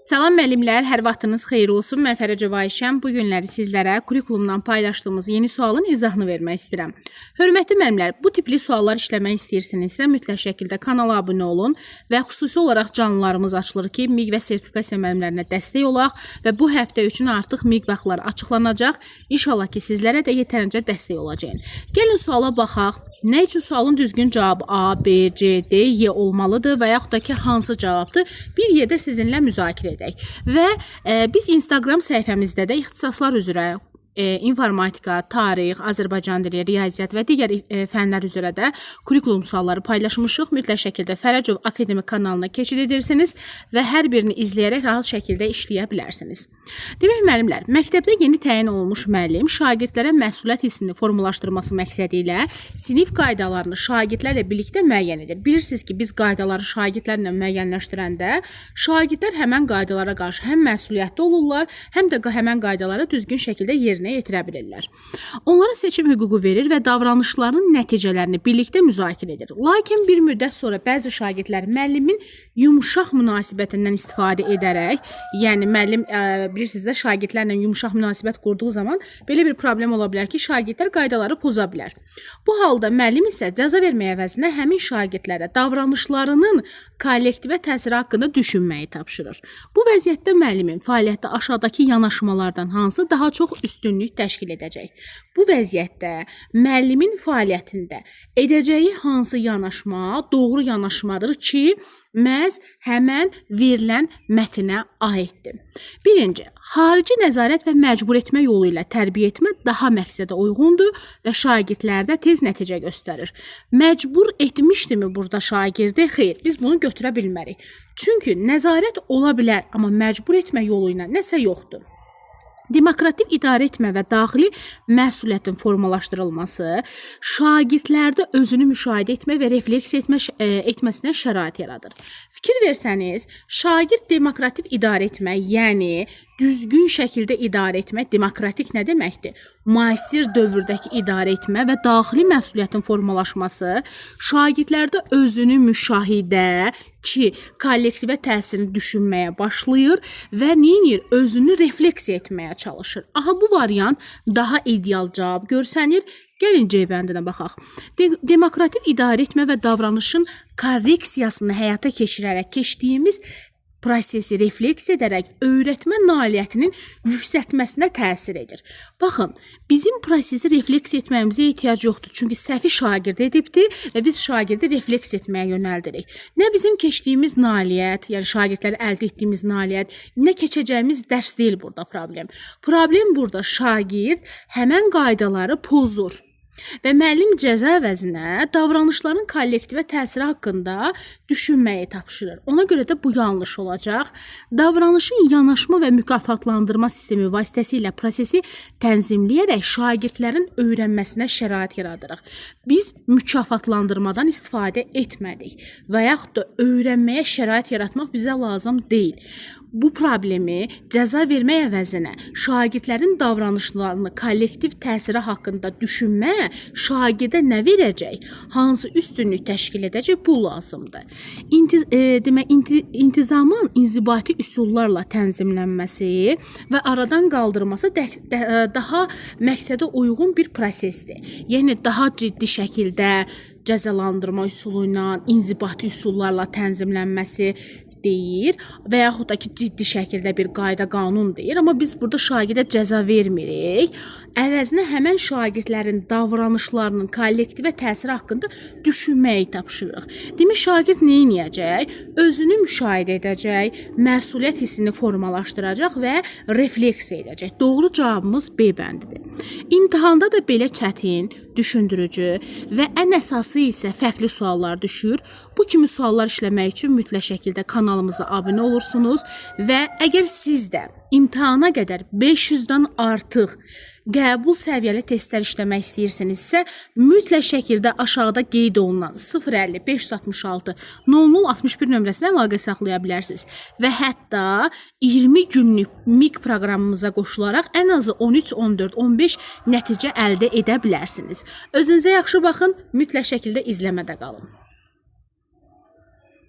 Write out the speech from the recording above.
Salam müəllimlər, hər vaxtınız xeyir olsun. Mən Fərəcova Ayşəm. Bu günləri sizlərə kurikulumdan paylaşdığımız yeni sualın izahını vermək istəyirəm. Hörmətli müəllimlər, bu tipli suallar işləmək istəyirsinizsə, mütləq şəkildə kanala abunə olun və xüsusi olaraq canlılarımız açılır ki, MİQ və sertifikasiya müəllimlərinə dəstək olaq və bu həftə üçün artıq MİQ vaxtları açıqlanacaq. İnşallah ki, sizlərə də yetərincə dəstək olacağam. Gəlin suala baxaq. Nə üçün sualın düzgün cavabı A, B, C, D, Y olmalıdır və yaxud da ki, hansı cavabdır? Bir yerdə sizinlə müzakirə edək. Və biz Instagram səhifəmizdə də ixtisaslar üzrə informatika, tarix, Azərbaycan dili, riyaziyyat və digər fənlər üzrə də kurikulum sualları paylaşmışıq. Mütləq şəkildə Fərəcov Akademik kanalına keçid edirsiniz və hər birini izləyərək rahat şəkildə işləyə bilərsiniz. Demək müəllimlər, məktəbdə yeni təyin olunmuş müəllim şagirdlərə məsuliyyət hissini formalaşdırması məqsədi ilə sinif qaydalarını şagirdlərlə birlikdə müəyyən edir. Bilirsiniz ki, biz qaydaları şagirdlərlə müəyyənləşdirəndə şagirdlər həmən qaydalara qarşı həm məsuliyyətli olurlar, həm də həmən qaydaları düzgün şəkildə yerinə yetirə bilirlər. Onlara seçim hüququ verir və davranışlarının nəticələrini birlikdə müzakirə edir. Lakin bir müddət sonra bəzi şagirdlər müəllimin yumşaq münasibətindən istifadə edərək, yəni müəllim bilirsiniz də şagirdlərlə yumşaq münasibət qurduğu zaman belə bir problem ola bilər ki, şagirdlər qaydaları poza bilər. Bu halda müəllim isə cəza vermək əvəzinə həmin şagirdlərə davranışlarının kollektivə təsiri haqqında düşünməyi tapşırır. Bu vəziyyətdə müəllimin fəaliyyətdə aşağıdakı yanaşmalardan hansı daha çox üstünlük təşkil edəcək? Bu vəziyyətdə müəllimin fəaliyyətində edəcəyi hansı yanaşma doğru yanaşmadır ki, məhz həmən verilən mətinə aiddir. Birinci, xarici nəzarət və məcbur etmə yolu ilə tərbiyə etmə daha məqsədə uyğundur və şagirdlərdə tez nəticə göstərir. Məcbur etmişdimi burada şagirdi? Xeyr, biz bunu götürə bilmərik. Çünki nəzarət ola bilər, amma məcbur etmə yolu ilə nəsə yoxdur. Demokratik idarə etmə və daxili məsuliyyətin formalaşdırılması şagirdlərdə özünü müşahidə etmə və refleksiya etməsinə şərait yaradır. Fikir versəniz, şagird demokratik idarə etmə, yəni düzgün şəkildə idarə etmə, demokratik nə deməkdir? Müasir dövrdəki idarə etmə və daxili məsuliyyətin formalaşması şagirdlərdə özünü müşahidə ki, kollektivə təsirini düşünməyə başlayır və neynir? Özünü refleksiya etməyə çalışır. Aha bu variant daha ideal cavab görsənir. Gəlin C bəndinə baxaq. Demokratik idarə etmə və davranışın korreksiyasını həyata keçirərək keçdiyimiz prosesi refleksiya edərək öyrətmə nailiyyətinin yüksəltməsinə təsir edir. Baxın, bizim prosesi refleksiya etməyimizə ehtiyac yoxdur. Çünki səhvi şagird edibdir və biz şagirdi refleksiya etməyə yönəldirik. Nə bizim keçdiyimiz nailiyyət, yəni şagirdlərə əldə etdiyimiz nailiyyət, nə keçəcəyimiz dərs deyil burada problem. Problem burada şagird həmən qaydaları pozur. Və müəllim cəza əvəzinə davranışların kollektivə təsiri haqqında düşünməyi tapşırır. Ona görə də bu yanlış olacaq. Davranışın yanaşma və mükafatlandırma sistemi vasitəsilə prosesi tənzimləyərək şagirdlərin öyrənməsinə şərait yaradırıq. Biz mükafatlandırmadan istifadə etmədik və yaxud da öyrənməyə şərait yaratmaq bizə lazım deyil. Bu problemi cəza vermək əvəzinə şagirdlərin davranışlarını kollektiv təsiri haqqında düşünmə şagirdə nə verəcək, hansı üstünlük təşkil edəcək, bu lazımdır. İntizamın inzibati üsullarla tənzimlənməsi və aradan qaldırılması daha məqsədə uyğun bir prosesdir. Yəni daha ciddi şəkildə cəzalandırma üsulu ilə, inzibati üsullarla tənzimlənməsi deyir və yaxud da ki, ciddi şəkildə bir qayda qanun deyir, amma biz burada şagirdə cəza vermirik. Əvəzinə həmən şagirdlərin davranışlarının kollektivə təsiri haqqında düşünməyi tapşırırıq. Demək, şagird nə edəcək? Özünü müşahidə edəcək, məsuliyyət hissini formalaşdıracaq və refleksiya edəcək. Doğru cavabımız B bəndidir. İmtahanda da belə çətin, düşündürücü və ən əsası isə fərqli suallar düşür. Bu kimi suallar işləmək üçün mütləq şəkildə kanalımıza abunə olursunuz və əgər siz də imtahana qədər 500-dən artıq qəbul səviyyəli testlər işləmək istəyirsinizsə, mütləq şəkildə aşağıda qeyd olunan 050 566 0061 nömrəsinə əlaqə saxlaya bilərsiniz və hətta 20 günlük MİQ proqramımıza qoşularaq ən azı 13, 14, 15 nəticə əldə edə bilərsiniz. Özünüzə yaxşı baxın, mütləq şəkildə izləmədə qalın.